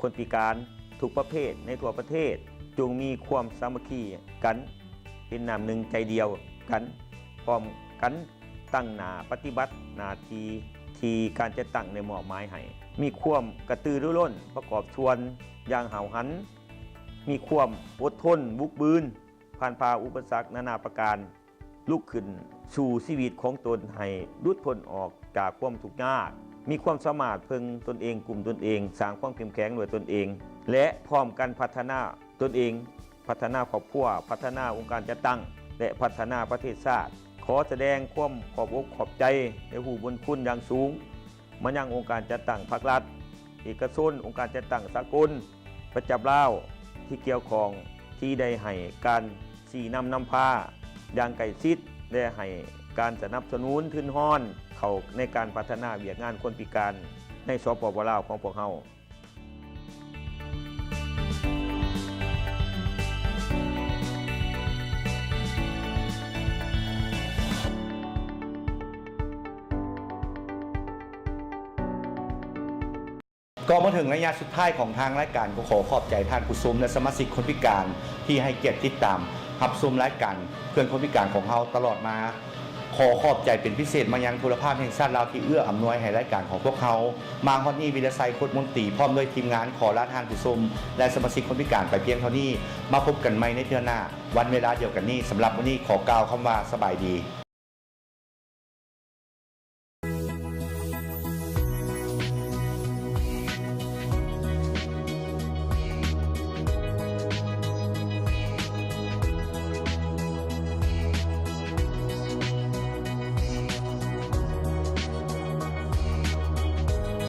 ຄົນພິການທຸກປະເພດໃນທົ່ວປະເທດ, ຈົ່ງມີຄວາມສາມັກຄີກັນ, ເປັນນ້ຳໜຶ່ງໃຈດຽວກັນ, ພ້ອມກັນ ຕັ້ງໜ້າປະຕິບັດໜ້າທີ່ທີ່ການຈັດຕັ້ງໄດ້ມອບໝາຍໃຫ້, ມີຄວາມກະຕືລືລົ້ນປະກອບສ່ວນຢ່າງຫ້າວຫັນ, ມີຄວາມອົດທົນບຸກບືນ, ຜ່ານຜ່າອຸປະສັກນານາປະການ, ລຸກຂຶ້ນສູ້ຊີວິດຂອງຕົນໃຫ້ຫຼຸດພົ້ນອອກຈາກຄວາມທຸກຍາກ, ມີຄວາມສາມາດເພິ່ງຕົນເອງ, ກຸ້ມຕົນເອງ, ສ້າງຄວາມເຂັ້ມແຂງດ້ວຍຕົນເອງ ແລະ ພ້ອມກັນພັດທະນາ ຕົນເອງ, ພັດທະນາຄອບຄົວ, ພັດທະນາອົງການຈັດຕັ້ງ ແລະ ພັດທະນາປະເທດຊາດ. ຂໍສະແດງຄວາມຂອບອົກຂອບໃຈ ແລະ ຮູ້ບຸນຄຸນຢ່າງສູງມາຍັງອົງການຈັດຕັ້ງພາກລັດ, ເອກະຊົນ, ອົງການຈັດຕັ້ງສາກົນ, ປະຈຳລາວທີ່ກ່ຽວຂ້ອງ ທີ່ໄດ້ໃຫ້ການຊີ້ນຳນຳພາຢ່າງໃກ້ຊິດ ແລະ ໃຫ້ການສະໜັບສະໜູນທຶນຮອນເຂົ້າໃນການພັດທະນາວຽກງານຄົນພິການໃນ ສປປ ລາວ ຂອງພວກເຮົາ. ກໍມາເຖິງໄລຍະສຸດທ້າຍຂອງທາງລາຍການ, ກໍຂໍຂອບໃຈທ່ານຜູ້ຊົມ ແລະ ສະມາຊິກຄົນພິການທີ່ໃຫ້ກຽດຕິດຕາມຮັບຊົມລາຍການເພື່ອນຄົນພິການຂອງເຮົາຕະຫຼອດມາ. ຂໍຂອບໃຈເປັນພິເສດມາຍັງໂທລະພາບແຫ່ງຊາດລາວ ທີ່ເອື້ອອຳນວຍໃຫ້ລາຍການຂອງພວກເຮົາມາຮອດນີ້. ວິລະໄຊ ໂຄດມົນຕີ ພ້ອມດ້ວຍທີມງານ ຂໍລາທ່ານຜູ້ຊົມ ແລະ ສະມາຊິກຄົນພິການໄປພຽງເທົ່ານີ້. ມາພົບກັນໃໝ່ໃນເທື່ອໜ້າ ວັນເວລາດຽວກັນນີ້. ສຳລັບມື້ນີ້ ຂໍກ່າວຄຳວ່າສະບາຍດີ.